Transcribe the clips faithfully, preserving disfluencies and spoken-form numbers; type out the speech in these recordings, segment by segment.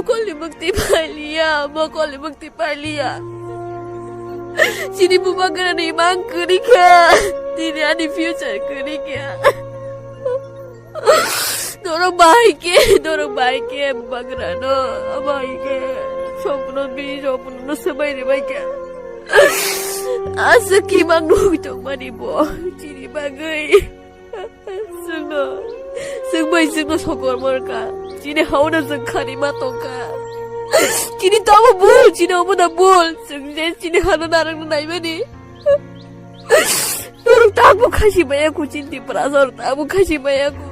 Mokolni mukti pailiya, mokolni mukti pailiya. Chini bubagrani mang kwrwi kha, tini ani future kwrwi kha. Norok bahai khe, norok bahai khe bubagrano, bahai khe sopno bi, sopno no swbai rwbai kha. Aswk kimang nugwi tongmani bo, chini bagwi. Chwngno, chwng bai chwngno sokor morkha. Chini hauna chwng khani ma tongkha. Chini tamo bul, chini omo da bul. Chwng je chini hano narang naimani. Norok tamo khasi maya ku chini Tripura, norok tamo khasi maya ku.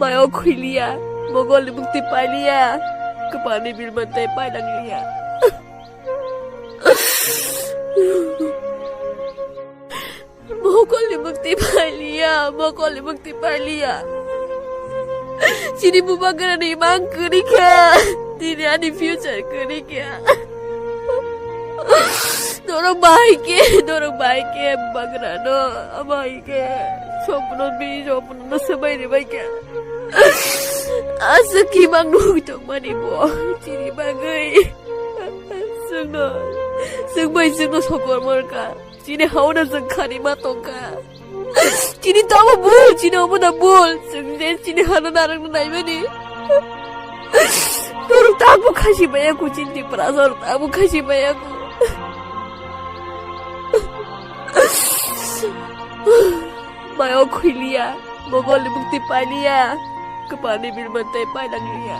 Mayo khuiliya, mogolni mukti pailiya, kwpalni bilman tei pailanglia. Mokolni mukti pailiya, mokolni mukti pailiya. Chini bubagrani mang kwrwi kha, tini ani future kwrwi kha. Norok bahai khe, norok bahai khe bubagrano, bahai khe sopno bi, sopno no swbai rwbai kha. Aswk kimang nugwi tongmani bo, chini bagwi. Chwngno, chwng bai chwngno sokor morkha. Chini hauna chwng khani ma tongkha. Chini tamo bul, chini omo da bul. Chwng je chini hano narang naimani. Norok tamo khasi maya ku chini Tripura, norok tamo khasi maya ku. Mayo khuiliya, mogolni mukti pailiya, kwpalni bilman tei pailanglia.